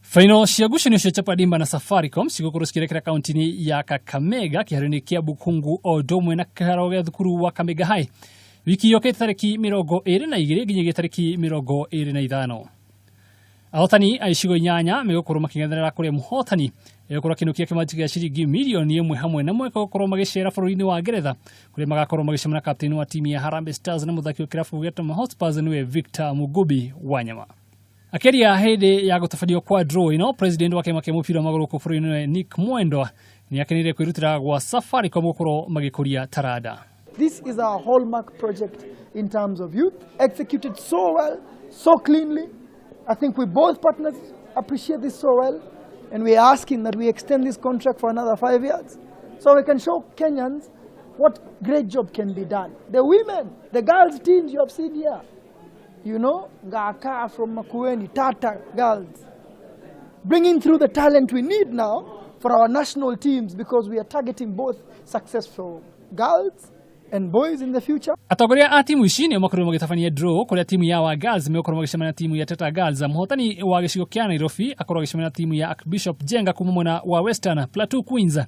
Faino cia ngucanio cia Chapa Dimba na Safaricom cigũkorwo cikĩrekera kaunti-inĩ ya Kakamega, kĩharo-inĩ kĩa Bukungu o ũndũ ũmwe na kĩharo gĩa thukuru wa Kamega High wiki yũkĩte tarĩki 22 nginyagia tarĩki 25. Ahotani a icigo 8 megũkorwo makĩng'ethanĩra, kũrĩa mũhotani egũkorwo akĩinũkia kĩmanjĩka gĩa ciringi 1 mirioni hamwe na mweke gũkorwo magĩcera bũrũri-inĩ wa Ngeretha, kũrĩa magakorwo magĩcemania na kapteni wa timu ya Harambee Stars na mũthaki wa kĩrabu gĩa Tottenham Hotspurs, nĩwe Victor Mugubi Wanyama. Akĩaria hĩndĩ ya gũtabanio kwa draw ĩno, president wa kĩama kĩa mũbira wa magũrũ gũkũ bũrũri-inĩ Nick Mwendwa nĩ akeneire kwĩrutĩra gwa Safaricom gũkorwo magĩkũria taranda. This is our hallmark project in terms of youth, executed so well, so cleanly. I think we both partners appreciate this so well, and we are asking that we extend this contract for another 5 years so we can show Kenyans what great job can be done. The women, the girls' teams you have seen here, Ngaka from Makueni, Tata girls, bringing through the talent we need now for our national teams, because we are targeting both successful girls and boys in the future. Atongoria a timu ici nĩo makorirwo magĩtabania draw, kũrĩa timu ya wa Girls megũkorwo magĩcemania na timu ya Teta Girls. Mũhotani wa gĩcigo kĩa Nairobi akorwo agĩcemania na timu ya Archbishop Jenga kuma mwena wa Western. Plateau Queens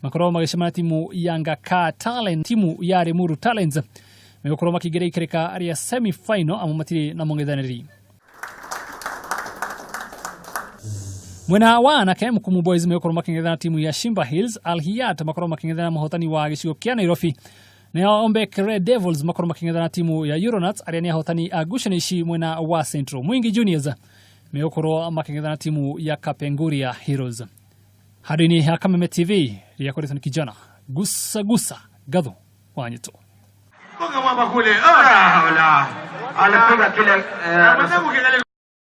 makorwo magĩcemania na timu ya Ngaka Talent. Timu ya Limuru Talents megũkorwo makĩingĩra ikereka rĩa semi final, amu matirĩ na mũng'ethanĩri. Mwena wa anake, Mukumu Boys megũkorwo makĩng'ethana na timu ya Shimba Hills. Al Hiyat makorwo makĩng'ethana na mũhotani wa gĩcigo kĩa Nairobi, nayo Ombek Red Devils makorwo makĩng'ethana na timu ya Euronats, arĩa nĩ ahotani a ngucanio ici mwena wa Central. Mwingi Juniors megũkorwo makĩng'ethana na timu ya Kapenguria Heroes. Handũ-inĩ ha Kameme TV rĩakoretwo nĩ kijana gusa gusa gatho wa nyito. Gonga mwamba kule. Ah, La, alipiga kile na mwenzangu ukiangalia